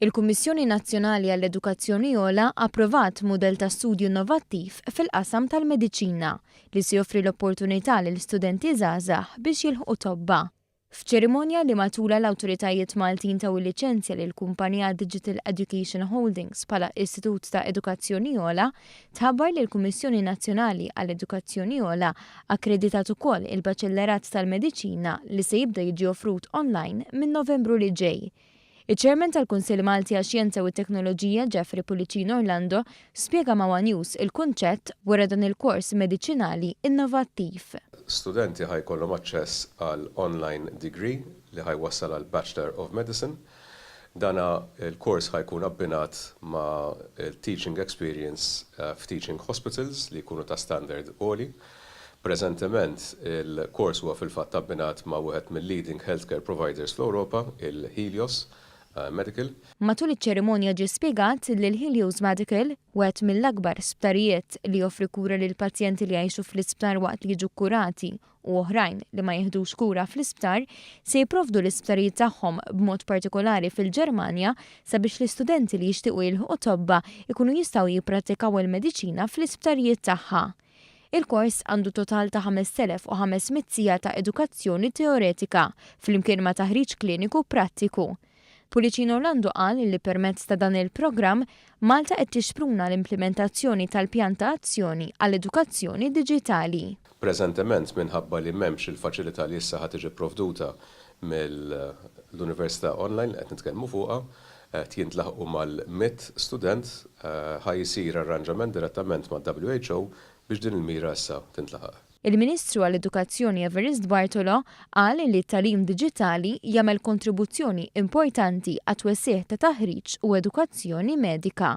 Il-Kummissjoni Nazzjonali għall-Edukazzjoni Ogħla approvat mudell ta' studju innovattiv fil-qasam tal-mediċina li se joffri l-opportunità lil studenti żgħażagħ biex jilħqu tobba. F'ċerimonja li matulha l-awtoritajiet Maltin taw il-liċenzja lill-kumpanija Digital Education Holdings bħala istitut ta' edukazzjoni ogħla, tħabbar li l-Kummissjoni Nazzjonali għall-Edukazzjoni Ogħla akkreditat ukoll il-Baċellerat tal-Mediċina li se jibda jiġi offrut online minn Novembru li ġej. Iċ-Chairman tal-Kunsill Malti għax-Xjenza u t-Teknoloġija Jeffrey Pullicino Orlando spjega ma' One News il-kunċett wara dan il-kors mediċinali innovattiv. Studenti ħa jkollhom aċċess għal online degree li ħa jwassal għal Bachelor of Medicine. Dana l-kors ħa jkun abbinat ma' teaching experience f'teaching hospitals li jkunu ta' standard għoli. Preżentement il-kors huwa fil-fatt abbinat ma' wieħed mill-leading healthcare providers fl-Ewropa, il-Helios Medical. Matul iċ-ċerimonja ġie spjegat li l-Helios Medical, wieħed mill-akbar sptarijiet li joffri kura lil pazjenti li jgħixu fl-isptar waqt li jiġu kkurati u oħrajn li ma jiħdux kura fl-isptar, se jipprovdu l-isptarijiet tagħhom b'mod partikolari fil-Ġermanja sabiex l-istudenti li jixtiequ jilħqu tobba jkunu jistgħu jipprattikaw il-mediċina fl-isptarijiet tagħha. Il-kors għandu total ta' 5,500 siegħa ta' edukazzjoni teoretika flimkien ma' taħriġ kliniku prattiku. Pullicino Orlando qal li permezz ta' dan il-programm Malta qed tixpruna l-implementazzjoni tal-pjan ta' azzjoni għall-edukazzjoni diġitali. Preżentement minħabba li m'hemmx il-faċilità li issa ħa tiġi pprovduta mill-Università online li qed nitkellmu fuqha, qed jintlaħqu mal-100 student, ħa jsir arranġament direttament mad-WHO biex din il-mira issa tintlaħaq. Il-Ministru għall-Edukazzjoni Evarist Bartolo qal li t-tagħlim diġitali jagħmel kontribuzzjoni importanti għat-twessigħ ta' taħriġ u edukazzjoni medika.